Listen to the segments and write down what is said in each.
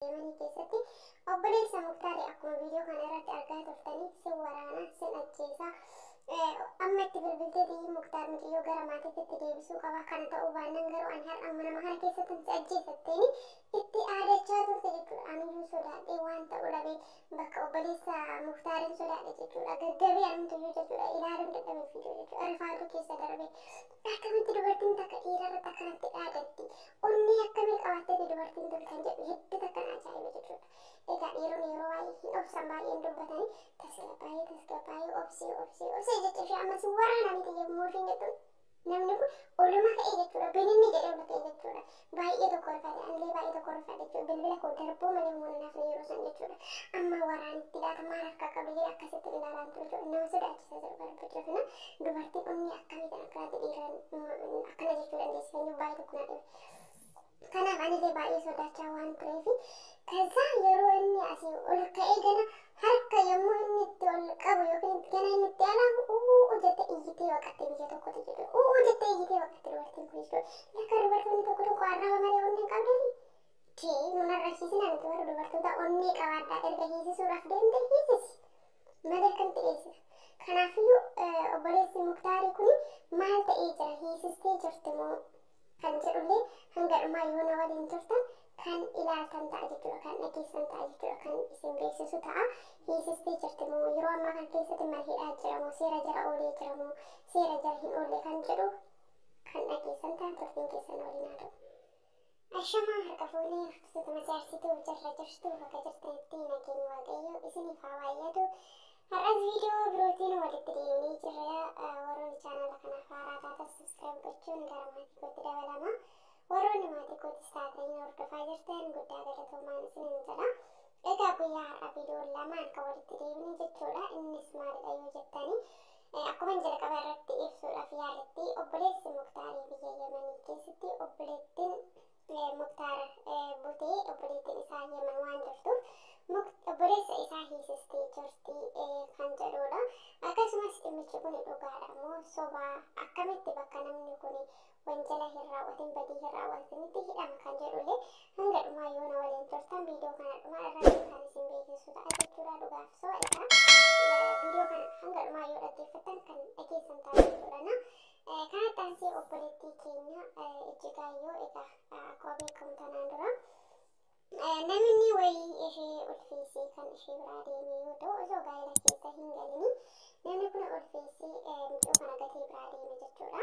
Yemanii keessatti obboleessa Muktaarii akkuma viidiyoo kana irratti argaa turtanii sin waraana, sin ajjeesaa, amma itti bilbilteetii Muktaar mucayyoo gara maatiitti deebisuu qaba, kana ta'uu baannaan garuu ani har'a nama kana keessatti si ajjeesatteeni itti aadachaa turte jechuudha. Aniyyuu sodaadhee waan ta'u dhabee bakka obboleessa Muktaariin sodaadhe jechuudha. Gaggabee anumtuyyuu jechuudha, ilaaluun dadhabe viidiyoo jechuudha. Rifaatuu keessa darbe. Akkamitti dubartiin takka dhiirarratti akkanatti dhaadatti? Onnee akkamii qabaatteeti dubartiin tun kan jedhu hedduu takka na ajaa'ibe jechuudha. Egaa dhiironni yeroo baay'ee hin obsan, baay'een dubbatanii tasgabbaa'ee tasgabbaa'ee, obsee obsee obsee jecha ishee ammas waraana miti yommuu isheen jettu namni kun oluma ka'e jechuudha. Bininni jedhee ol ka'e jechuudha. Baay'ee tokko rifate, anillee baay'ee tokko rifate jechuudha. Bilbila koo darbuu malee humna naaf yeroo san jechuudha. Amma waraanitti laata maal harkaa qabdu jedhee akkasitti ilaalaan ture jechuudha. Nama sodaachisa jiru barbaachisu kana dubartiin onnee akkamiitiin akkanatti dhiiraan akkana jechuu dandeessi kan baay'ee tokko na dhibe. Kanaaf anillee baay'ee sodaachaa waan tureef ከዛ yeroo inni asii ol ka'ee gana harka yommuu inni itti ol qabu yookiin gana inni itti alaamu uu jettee iyyitee baqatte biyya tokkotti jechuudha. Uu jettee iyyitee baqatte dubartiin kun jechuudha. Yakka dubartoonni tokko tokko arraba malee onnee hin qabdani. Tee nun arrabsiisina, nuti warra dubartoota onnee qabaadhaa, erga hiisisuudhaaf deemte hiisisi. Malee akkamitti dhiyeessita? Kanaafiyyuu obboleessi Muktaarii kun maal ta'ee jira, hiisistee jirti moo kan jedhullee hanga dhumaa yoo na waliin turtan kan ilaaltan ta'a jechuudha, kan dhageessan ta'a jechuudha, kan isin beeksisu ta'a. Hiisistee jirti moo, yeroo ammaa kana keessatti mana hidhaa jira moo, seera jala oolee jira moo, seera jala hin oolle kan jedhu kan dhageessan ta'a, turtiin keessan waliin haa ta'u. Ashamaa, harka fuunee hordoftoota masaarsituu, jirra jirtu, bakka jirtanitti nageenyi Waaqayyoo isiniif haa baay'atu. Har'as viidiyoo birootiin walitti deemnee jirra. Warroonni chaanala kanaaf haaraa taatan subscribe gochuun gara maatii kootti dabalama. Warroonni maatii kootis taatanii hordofaa jirtan guddaa galatoomaan isiniin jedha. Egaa guyyaa har'a viidiyoo lamaan kan walitti deebine jechuudha. Innis maalidha yoo jettanii, akkuma jalqaba irratti ibsuudhaaf yaaletti obboleessi Muktaarii biyya Yemanii keessatti obboleettiin Muktaar butee, obboleettiin isaa Yemen waan jirtuuf obboleessa isaa hiisistee jirti kan jedhudha. Akkasumas dhimmichi kun dhugaadha moo sobaa, akkamitti bakka namni kun wanjala hin raawwatin, badii hin raawwatinitti hidhama kan jedhullee hanga dhumaa yoo na waliin turtan viidiyoo kana dhumaa irratti kan isin beeksisu ta'a jechuudha. Dhugaaf soba isaa viidiyoo kana hanga dhumaa yoo dhaggeeffattan kan dhageessan ta'a jechuudha. Kanatti aansee obboleettii keenya Ijjigaayyoo, egaa akkuma beekamu tanaan dura namni wayii ishee ulfeessee kan ishee biraa deeme yoo ta'u, osoo gaa'ela keessa hin galini namni kun ulfeessee mucoo kana gatee biraa deeme jechuudha.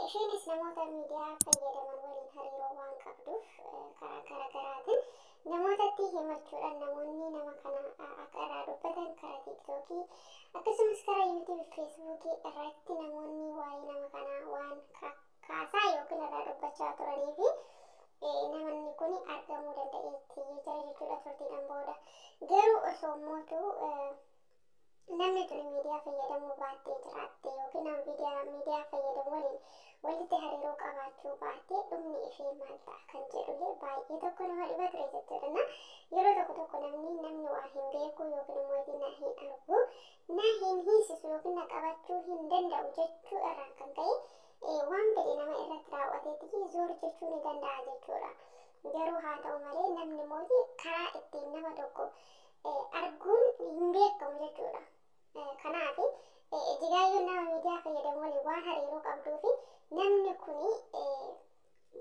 Isheenis namoota miidiyaa fayyadaman waliin hariiroo waan qabduuf karaa garaagaraatiin namootatti himachuudhaan namoonni nama kana akka irraa dubbatan karaa Tiiktookii akkasumas karaa Yuutuubii, Feesbuukii irratti namoonni waa'ee nama kanaa waan kaasaa yookiin irraa dubbachaa turanii fi namni kun argamuu danda'eetti jira jechuudha turtiidhaan booda. Garuu osoo mootu namni tun miidiyaa fayyadamuu baattee jiraatte yookiin nama miidiyaa fayyadamu waliin walitti hariiroo qabaachuu baattee dhumni ishee maal ta'a kan jedhullee baay'ee tokko nama dhiba ture jechuudha. Yeroo tokko tokko namni waa hin beeku yookiin immoo na hin argu, na hin hiisisu yookiin na qabachuu hin danda'u jechuu irraan kan ka'e waan fedhe nama irratti raawwateetti zoor jechuu ni danda'a jechuudha. Garuu haa ta'u malee namni mootii karaa ittiin nama tokko arguun hin beekamu jechuudha. Kanaaf Ijjigaayyoon nama miidiyaa fayyadamu waliin waan hariiroo qabduu fi namni kuni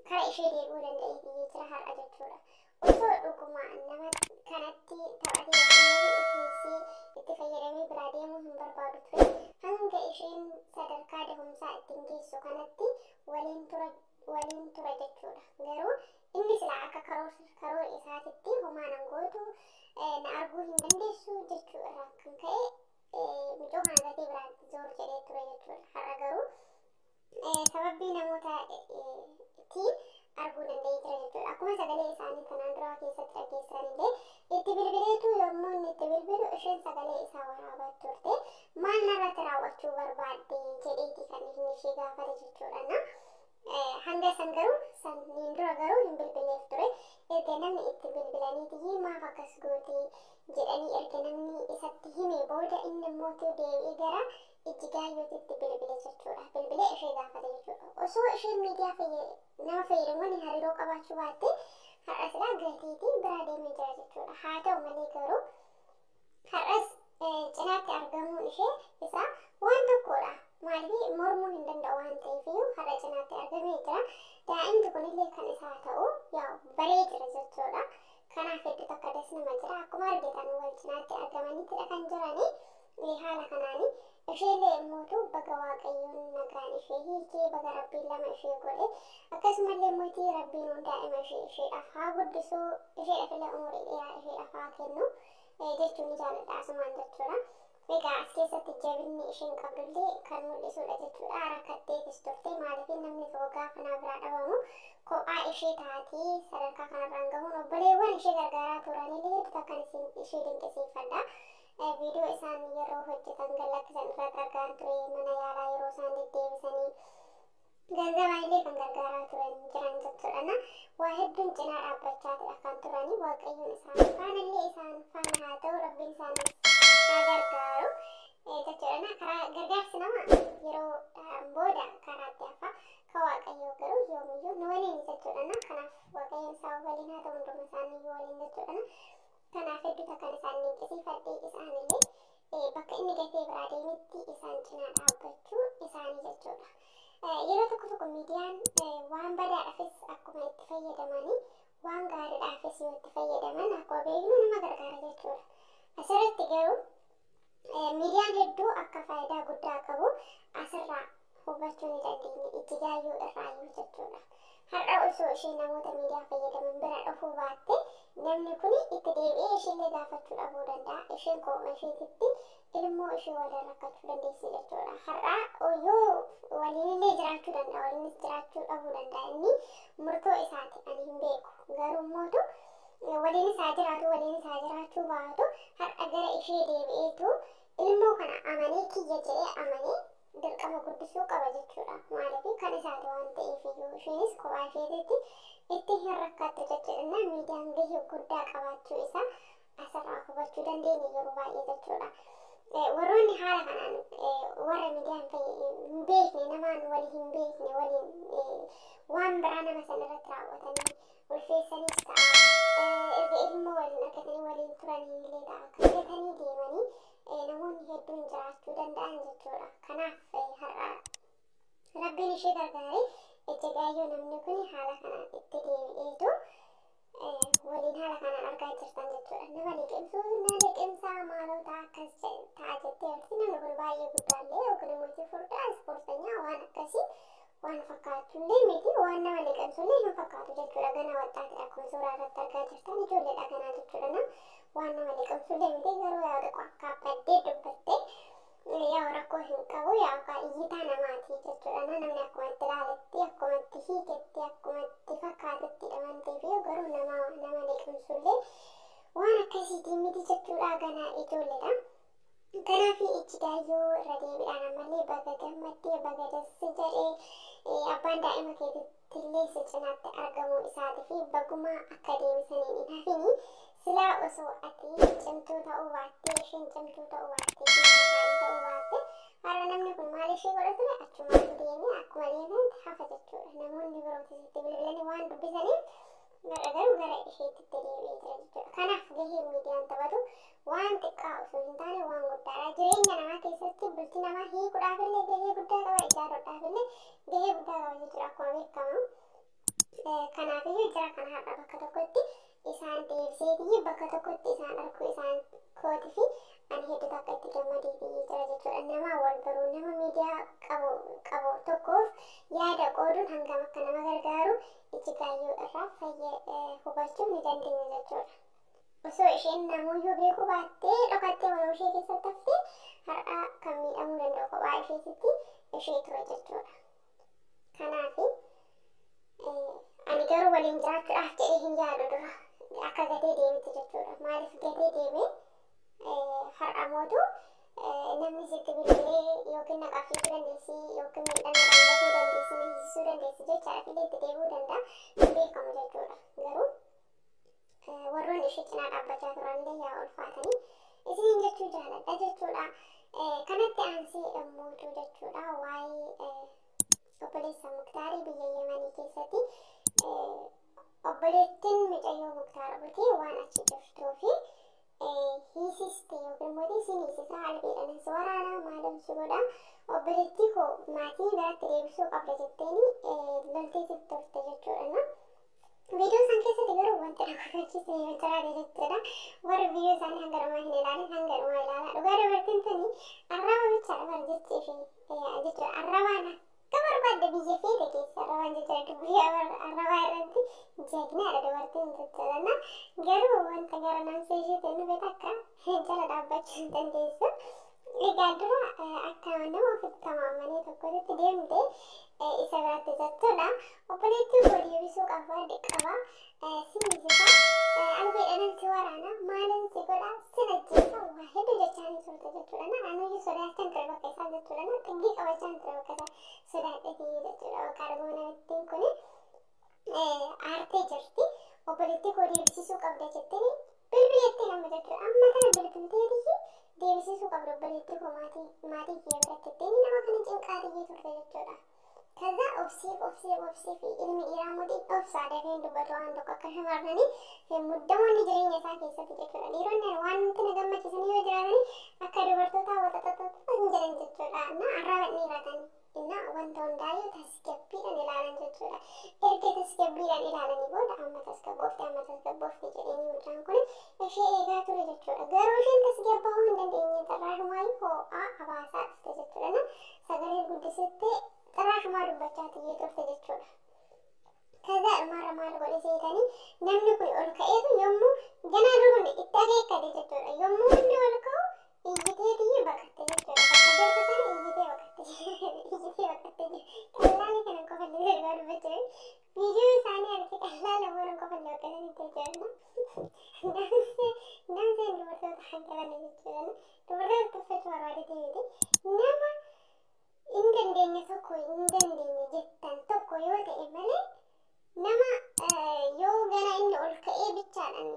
karaa ishee deebi'uu danda'eetii jira har'a jechuudha. Osoo dhuguma nama kanatti taphatee ulfeessee itti fayyadamee biraa deemuu hin barbaadu ture, hanga isheen sadarkaa dahumsaa ittiin geessu kanatti waliin tura jechuudha. Garuu inni silaa akka karoora isaatitti homaa nan gootu, na arguu hin dandeessu jechuu irraa kan ka'e mucoo kana gatee biraa zoor jedhee ture jechuudha. Har'a garuu sababii namoota ittiin arguu danda'ee jira jechuudha. Akkuma sagalee isaanii kanaan duraa keessatti dhaggeessanillee itti bilbileetu yommuu inni itti bilbilu isheen sagalee isaa waraabaa turte, maal narratti raawwachuu barbaadde jedheeti kan inni ishee gaafate jechuudha. Hanga san garuu saniin dura garuu hin bilbileef ture. Erga namni itti bilbilaniiti maaf akkas goote jedhanii erga namni isatti hime booda inni immoo deebi'ee gara Ijjigaayyootitti bilbile jechuudha. Bilbilee ishee gaafate jechuudha. Osoo isheen miidiyaa nama fayyadamu waliin hariiroo qabaachuu baatte Har'a silaa gateetiin biraa deemee jira jechuudha. Haa ta'u malee garuu har'as cinaatti argamuun ishee isaa waan tokkodha. Maaliif mormuu hin danda'u waan ta'eef iyyuu har'a cinaatti argamee jira. Daa'imti kunillee kan isaa ta'u yaa baree jira jechuudha. Kanaaf hedduu takka das nama jira. Akkuma argitan wal cinaatti argamaniitidha kan jiranii. Haala kanaanii isheellee immoo baga Waaqayyoon nagaan ishee hiikee, baga Rabbiin lama ishee godhe, akkasumallee mootii Rabbiin daa'ima ishee isheedhaaf haa guddisuu, isheedhaaf illee umurii dheeraa isheedhaaf haa kennu jechuun ni jaalladha asumaan jechuudha. Egaa as keessatti jabinni isheen qabdullee kan mul'isudha jechuudha. Rakkatteetis turte. Maaliif namni tokko gaafa naa biraa dhabamu kophaa ishee taatii sadarkaa kanarraan gahuun obboleewwan ishee gargaaraa turanillee hedduu takkan ishee dinqisiifadha. Viidiyoo isaan yeroo hojjetan gallakkisan irratti argaan ture, mana yaalaa yeroo isaan deddeebisanii ganzabaan illee kan gargaaraa turan jiran jechuudha. Waa hedduun cinaa dhaabbachaatidha kan turanii. Waaqayyoon isaan faanallee isaan faana haa ta'u, Rabbiin isaanis haa gargaaru jechuudha. Karaa gargaarsi namaa yeroo booda karaatti hafa, kan Waaqayyoo garuu yoomiyyuu nu waliin jechuudha. Kanaaf Waaqayyoon isaan waliin haa ta'u, hunduma isaanii waliin jechuudha. Kanaaf hedduu takkan isaan dinqisiifadhe, isaanillee bakka inni gatee biraa deemetti isaan cinaa dhaabbachuu isaanii jechuudha. Yeroo tokko tokko miidiyaan waan badaadhaafis akkuma itti fayyadamanii, waan gaariidhaafis yoo itti fayyadaman akkuma beeknu nama gargaara jechuudha. Asirratti garuu miidiyaan hedduu akka faayidaa guddaa qabu asirraa hubachuu ni dandeenya, Ijjigaayyuu irraayyuu jechuudha. Har'a osoo isheen namoota miidiyaa fayyadaman bira dhufuu baatte, namni kun itti deebi'ee isheellee gaafachuu dhabuu danda'a. Isheen kooma isheetitti ilmoo ishee waliin rakkachuu dandeessi jechuudha. Har'a yoo waliinillee jiraachuu danda'a, waliinis jiraachuu dhabuu danda'a. Inni murtoo isaati, ani hin beeku. Garuu mootu waliinis haa jiraatu, waliinis haa jiraachuu baatu, har'a gara ishee deebi'eetu ilmoo kana amanee, kiyya jedhee amanee dirqama guddisuu qaba jechuudha. Maaliif kan isaati waan ta'eef iyyuu isheenis kophaa isheetitti itti hin rakkattu jechuudha. Miidiyaan gahee guddaa qabaachuu isaa asirraa hubachuu dandeenya yeroo baay'ee jechuudha. Warroonni haala kanaan warra miidiyaan hin beekne, namaan walii hin beekne waliin waan biraa nama sana irratti raawwatanii ulfeessanis ta'a, erga ilmoo waliin argatanii waliin turanii illee ta'a, kan gatanii deemanii namoonni hedduun jiraachuu danda'an jechuudha. Kanaaf har'a Rabbiin ishee gargaaree Ijjigaayyoo namni kun haala kanaan itti deebi'eetu waliin haala kanaan argaa jirtan jechuudha. Nama liqimsuu na liqimsaa maaloo akkas ta'a jettee jirti. Namni kun baay'ee guddaallee yookiin immoo furdaa ispoorteenyaa waan akkasii waan fakkaatullee miti, waan nama liqimsullee hin fakkaatu jechuudha. Gana waxxaatidha, akkuma suuraa irratti argaa jirtan ijoolleedha ganaa jechuudha. Waan nama liqimsullee miti, garuu yaa xiqqoo akka abbaddee dubbattee yaa rakkoo hin qabu, yaa iyyitaa namaati jechuudha. Namni akkuma itti ilaaletti, akkuma itti hiiketti, akkuma itti fakkaatetti waan ta'eef, garuu nama liqimsullee waan akkasiitiin miti jechuudha, gana ijoolleedha. Kanaaf Ijjigaayyoo irra deebiidhaan ammallee baga gammaddee, baga dassi jedhee, abbaan daa'ima keetillee si cinaatti argamuu isaatii fi baguma akka deebisaniin hin hafini. Silaa osoo ati cimtuu ta'uu baattee, isheen cimtuu ta'uu baattee, isheen ta'uu baatte, har'a namni kun maal ishee godha ture? Achumaan deemee akkuma deemanitti hafa jechuudha. Namoonni birootis itti bilbilanii waan dubbisaniif har'a garuu gara isheetti deebi'ee jira jechuudha. Kanaaf gaheen miidiyaan taphatu waan xiqqaa osoo hin taane waan guddaadha. Jireenya namaa keessatti bultii namaa hiikuudhaaf illee gahee guddaa qaba, ijaaruudhaaf illee gahee guddaa qaba jechuudha akkuma beekamu. Kanaafiyyuu jira kana har'a bakka tokkotti isaan deebiseetii bakka tokkotti isaan arguu isaan kootii fi ani hedduu takka itti gammadeetii jira jechuudha. Nama wal baruu, nama miidiyaa qabu tokkoof yaada qooduun hangam akka nama gargaaru Ijjigaayyoo irraa hubachuu ni dandeenya jechuudha. Osoo isheen namuyyuu beekuu baattee dhokattee mana ishee keessatti haftee, har'a kan miidhamuu danda'u kophaa isheetitti ishee ture jechuudha. Kanaaf ani garuu waliin jiraachuudhaaf jedhee hin yaadu dura akka gatee deemti jechuudha. Maaliif gatee deemee har'a mootu namni sitti bilbilee yookiin na qabsiisuu dandeessi yookiin miidhaa narraan gahuu dandeessi, na hiisisuu dandeessi jechaadhaaf illee itti deebi'uu danda'a, hin beekamu jechuudha. Garuu warroonni ishee cinaa dhaabbachaa turanillee yaa ulfaatanii isiniin jechuu jaaladha jechuudha. Kanatti aansee mootuu jechuudha waa'ee obboleessa Muktaarii biyya Yemanii keessatti Obboleettiin mucayyoo Muktaar butee waan achi jirtuu fi hiisiste yookiin immoo isin hiisisaa albeedhaan si waraanaa maalum si godha obboleettii koo maatii biratti deebisuu qabda jetteeni lolteetti turte jechuudha. Viidiyoo isaan keessatti garuu wanti na kofalchiise yoo jiraate jechuudha. Warri viidiyoo isaanii hanga dhumaa hin ilaalin hanga dhumaa ilaala. Dhugaa dubartiin tuni arraba bichaadha bar jechii fi jechuudha. Arrabaan akka barbaadde biyya feete keessa arrabaan jechuudha. Dubbii arrabaa irratti jagnaadha dubartiin jechuudha. Garuu wanta gara namsee isheetiin dhufe takka jala dhaabbachuu hin dandeessu. Egaa dura akka nama ofitti tamaamanii tokkotti deemte isa biratti jechuudha. Obboleettii koo deebisuu qaba qaba. Si hiisisa albeedhaan si waraana maalin si godha sin ajjeesa waa hedduu jechaanii turte jechuudha. Anuyyuu sodaachaan ture bakka isaa jechuudha. Xiggii qabachaan ture bakka isaa sodaadheetii jechuudha. Bakka arguu namittiin kuni aartee jirti. Obboleettii koo deebisisuu qabda jettee bilbileetti nama jechuudha. Amma kana bilbilteetii deebisisuu qabda obboleettii koo maatii kiyya biratti ittiin nama kana cinqaatiyyee turte jechuudha. ከዛ obsiif obsiif obsiif ilmi dhiiraa mootii obsaa dafee dubbatu waan tokko akka shamarranii muddamoonni jireenya isaa keessatti jechuudha. Dhiironni wanti na gammachiisan yoo jiraatani akka dubartootaa waxaxaxaxa hin jedhan jechuudha. Na arraba dhiiratan inna wanta hundaayyuu tasgabbiidhaan ilaalan jechuudha. Erga tasgabbiidhaan ilaalanii booda amma tasgabboofte amma tasgabboofte jedhanii mucaan kun ishee eegaa ture jechuudha. Garuu isheen tasgabbaa'uu hin dandeenye xarraashumaayyuu ho'aa abaasaa dhufte jechuudha. Sagalee guddisittee xarraashumaa dubbachaa tiyyee turte jechuudha. ከዛ dhumarra maal godhe seetanii namni kun ol ka'eetu yommuu ganaa dur itti akeekkate jechuudha. Yommuu inni ol ka'u iyyitee tiyyee baqatte jechuudha. Bakka jirtu sana iyyitee baqatte iyyitee baqatte. Qallaali kana qofa illee dhugaa dubbachuu viidiyoo isaanii arge qallaala waan qofa illee bakka sanitti jechuudha. Namseen dubartoota hanqalan jechuudha. Dubartoota tuffachuu barbaadete miti. Nama hin dandeenye tokko hin dandeenye jettan tokko yoo ta'e malee nama yoo gana inni ol ka'ee bichaadhaan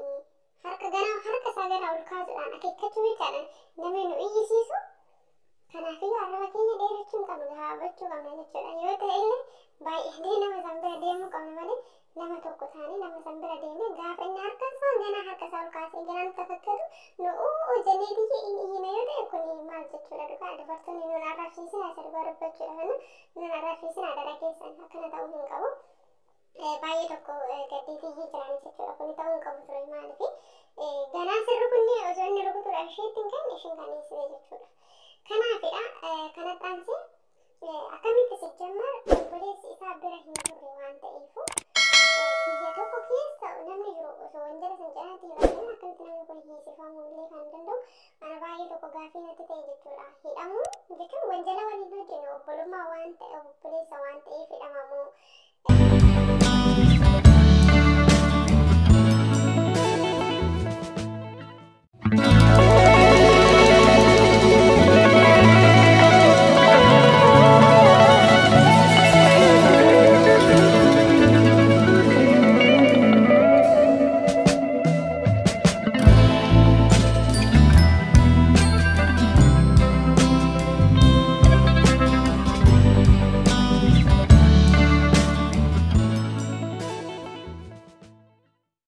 harka gana harka isaa gana ol kaasuudhaan akeekkachuu bichaadhaan namni nu iyyisiisu. Kanaafiyyuu arraba keenya dheerachuu hin qabnu gabaabachuu qabna jechuudha. Yoo ta'e illee baay'ee nama san bira deemuu qabna malee nama tokko taanee nama san bira deemnee gaafa inni harka isaa gana harka isaa ol kaasee gana nutti fakkaatu nu uu jennee biyya inni iyyina yoo ta'e kun maal jechuudha. Dhugaa dubartoonni nuun arrabsiisina isa dhugaa dubbachuudha kana nuun arrabsiisina dhala keessan akkana ta'uu hin qabu. Baay'ee tokko gaddeetiyyee jiranii jechuudha. Kun ta'uu hin qabu ture maaliif ganaa sirri kunneen osoo inni rukutuudhaaf isheetti hin kenne isheen kan dhiyeessite jechuudha. Kanaafidha kanatti aansee akkamitti sijjammar obboleessi isaa bira hin turre waan ta'eefu biyya tokko keessa namni jiru osoo wanjala san jedhanitti hin argin akkamitti namni kun hiisifamuu illee kan danda'u ana baay'ee tokko gaaffii natti ta'e jechuudha. Hidhamuu jechuun wanjala waliin hojjennu obbolummaa waan ta'e obboleessa waan ta'eef hidhamamoo.